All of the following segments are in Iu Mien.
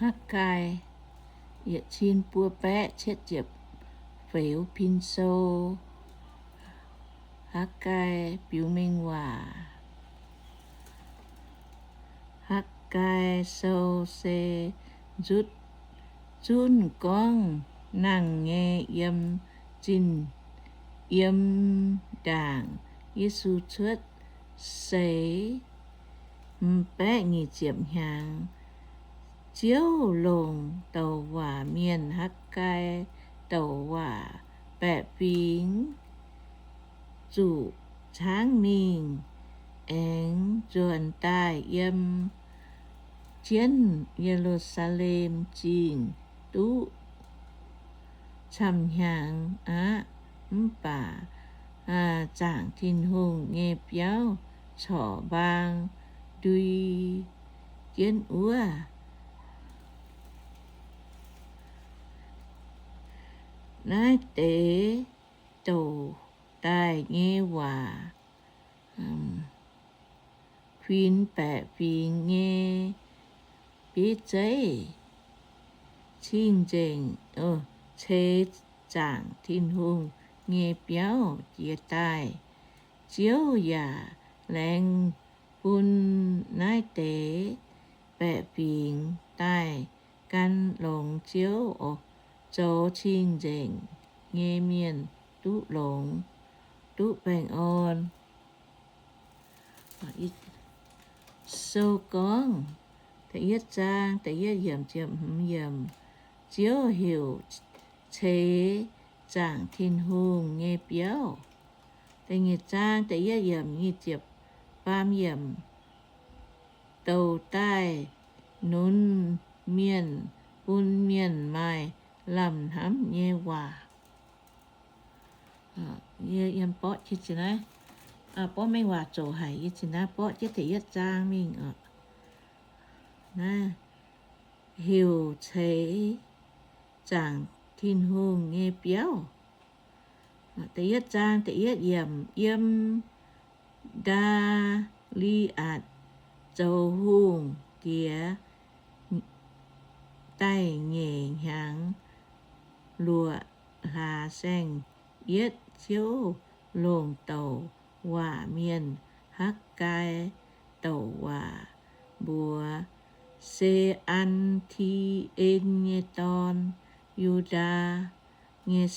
Hakv^gai, yietc cin buo baeqv cietv ziepc feix pin sou. Hakv^gai biux mengh waac. Hakv^gai Sou se nzutv zunv gorngv nangh nyei yiem zinh, yiem ndaangc Yesu cuotv seix hmz baeqv nyic ziepc hnyangx. Ziouv longc douc waac mienh Hakv^gai douc waac baeqc fingx zuqc caangv mingh, aengx nzuonx daaih yiem jienv Ye^lu^saa^lem Zingh duqv camv hnyangx aqv. Mv baac zaangc Tin-Hungh nyei biauv corc mbaang ndui jienv wuov. Naaiv deix douc daaih nyei waac kuinx baeqc fingx nyei bieiv zeiv, cing-nzengc, ceix zaangc Tin-Hungh nyei biauv jiez daaih. Ziouv yaac laengz bun naaiv deix baeqc fingx daaih gan longx Ziouv, zoux cing-nzengc nyei mienh duqv longx, duqv baengh orn. Sou gorngv, da'yietv zaang da'yietv yiemc ziepc hmz yiemc, Ziouv heuc ceix zaangc Tin-Hungh nyei biauv. Da'nyeic zaang da'yietv yiemc nyic ziepc faam yiemc, douc daaih nunz mienh, bun mienh maaih lamh hnamv nyei waac. Yie yiem borqv, borqv mengh waac zoux haic, yie zinh naaiv borqv jienv da'yietv zaang mingh oc. Naaiv heuc ceix zaangc Tin-Hungh nyei biauv. Da'yietv zaang da'yietv yiemc, yiem Ndaa^li^atc zoux hungh diex da'nyeic hnyangx luoqc hlaax saeng-yietv, Ziouv longc douc waac mienh Hakv^gai douc waac mbuox Se^an^ti^en nyei dorn, Yu^ndaa nyei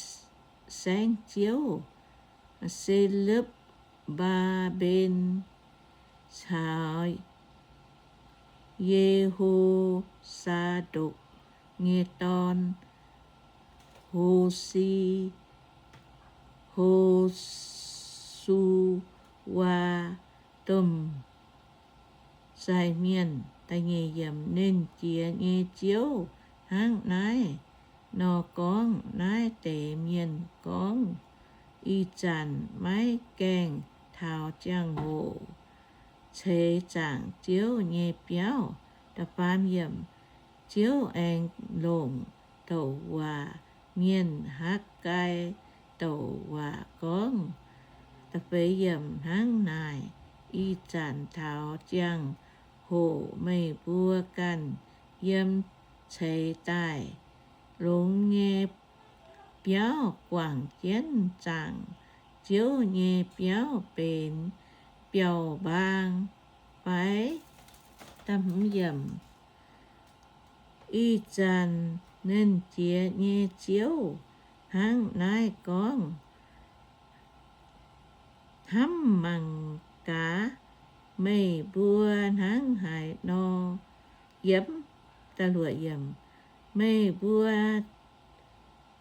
saengv-ziouv, Se^lupv^mbaa^mben, caux Ye^ho^saa^ndokc nyei dorn, Ho^si, Ho^su^waa, domh sai mienh. Da'nyeic yiemc, Nernh Jiex nyei Ziouv hnangv naaiv nor gorngv, Naaiv deix mienh gorngv, Ih zanc maiv gaengh taux ziangh hoc ceix zaangc Ziouv nyei biauv. Da'faam yiemc, Ziouv aengx longc douc waac mienh Hakv^gai douc waac gorngv. Da'feix yiemc, Hnangv naaic, ih zanc taux ziangh hoc meih mbuo ganh yiem ceix daaih longx nyei biauv guangc jienv zaangc Ziouv nyei biauv benx biauv-mbaang fai? Ih zanc Nernh Jiex nyei Ziouv hnangv naaiv gorngv, Hnamv mangc gaax, meih mbuo hnangv haaix nor yiem. Meih mbuo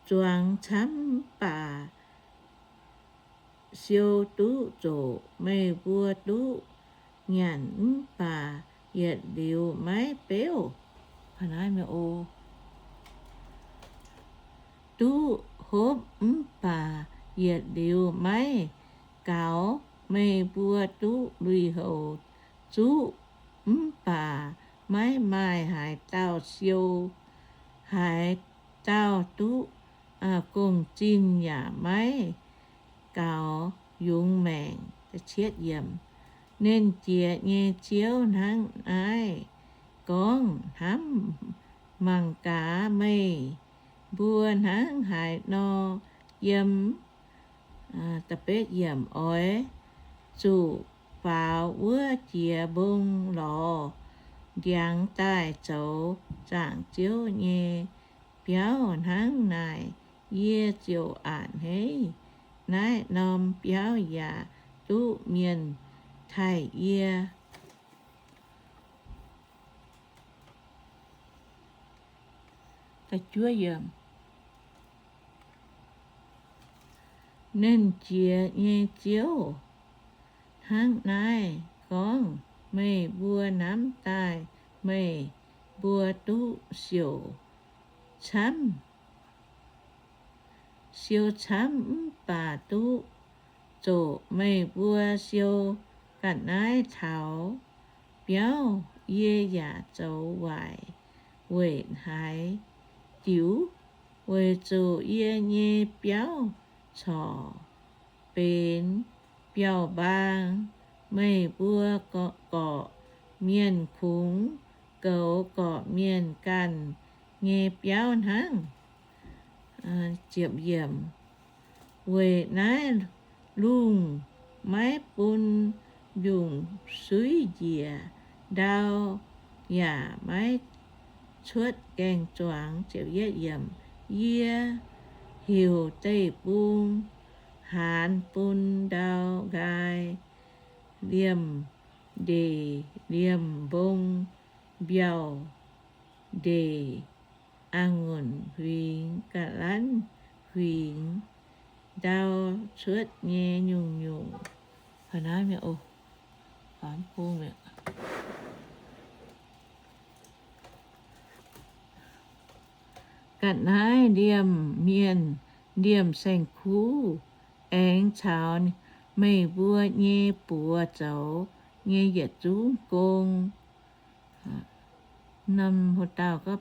zuangx camv baac siou duqv zoqc, meih mbuo duqv nyanc mv baac yietc liuz maiv beuv. Duqv hopv mv baac yietc liuz maiv gaux, meih mbuo duqv lui-houx zuqv mv baac maiv maaih haaix dauh siou, haaix dauh duqv gong-zinh yaac maiv gaux yungz maengc. Nernh Jiex nyei Ziouv hnangv naaiv gorngv, Hnamv Mangc gaax, meih mbuo hnangv haaix nor yiem. Oix zuqc faaux wuov jiex mbong lorz ndiangx daaih zoux zaangc Ziouv nyei biauv hnangv naaic, yie ziouc a'hneiv naaiv norm biauv yaac duqv mienh taaih yie. Nernh Jiex nyei Ziouv hnangv naaiv gorngv, meih mbuo namv daaih meih mbuo duqv siou camv, siou camv mv baac duqv zoqc meih mbuo siou ga'naaiv taux biauv. Yie yaac zoux waaic weic haaix diuc? Weic zuqc yie nyei biauv corc benx biauv-mbaang. Meih mbuo gorqv-mienh kungx goux gorqv-mienh ganh nyei biauv hnangv. Weic naaiv lungh maiv bun mbiungc suiv njiec, ndau yaac maiv cuotv gaeng-zuangx. Yie heuc deic-bung haanz bun ndau nqaai, liemh ndeic liemh mbong, mbiauh ndeic, a'ngunc huingx, ga'lanv huingx, ndau cuotv nyei nyungc-nyungc. Ga'naaiv liemh mienh, liemh saeng-kuv, aengx caux meih mbuo nyei buoz zoux nyei yietc zungv gong.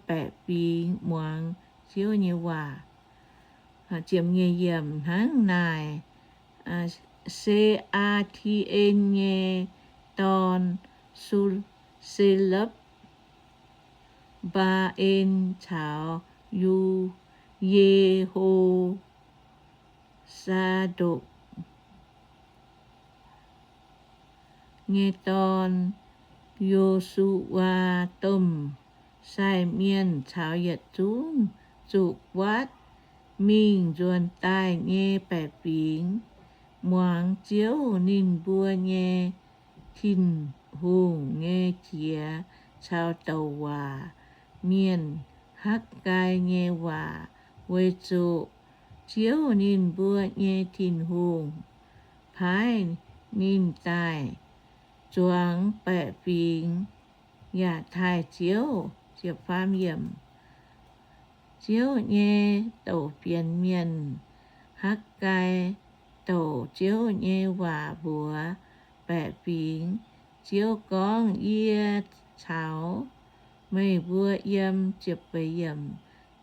Baeqc fingx muangx Ziouv nyei waac. Hnangv naaic, Se^aa^ti^en nyei dorn, Se^mbaa^en, caux Yu, Ye^ho, saa^ndokc nyei dorn, Yo^su^waa, domh sai mienh caux yietc zungv zuqc guaatv mingh nzuonx daaih nyei baeqc fingx muangx Ziouv, ninh mbuo nyei Tin-Hungh, nyei qiex caux douc waac mienh Hakv^gai nyei waac, weic zuqc Ziouv, ninh mbuo nyei Tin-Hungh, paaiv ninh daaih zuangx baeqc fingx yaac taaih Ziouv. Ziouv nyei douc fienx mienh Hakv^gai douc Ziouv nyei waac mbuox baeqc fingx. Ziouv gorngv, Yie caux meih mbuo yiem.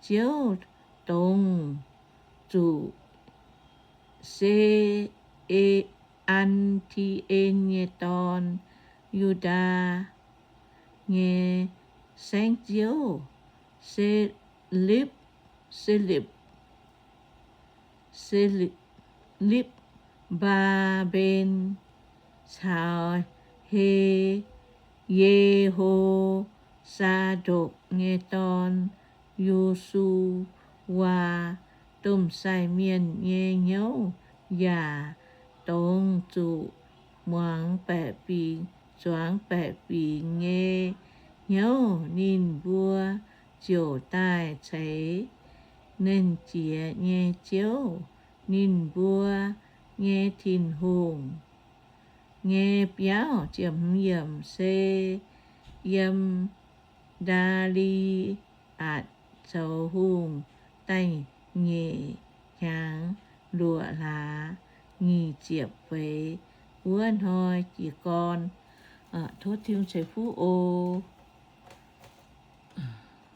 Ziouv dongz zuqc Se^e^an^ti^en nyei dorn, Yu^ndaa nyei saengv-ziouv, Se^lipv, Se^lipv, Se^lipv^mbaa^mben, caux He, Ye^ho^saa^ndokc nyei dorn, Yo^su^waa, domh sai mienh nyei hnyouv, yaac dongz zuqc muangx baeqc fingx, zuangx baeqc fingx nyei hnyouv. Ninh mbuo ziouc daaih ceix Nernh Jiex nyei Ziouv, ninh mbuo nyei Tin-Hungh, nyei biauv. Se yiem Ndaa^li^atc zoux hungh da'nyeic hnyangx luoqc hlaax nyic ziepc feix wuov hnoi jiez gorn. Tov Tin-Hungh ceix fuqv oc.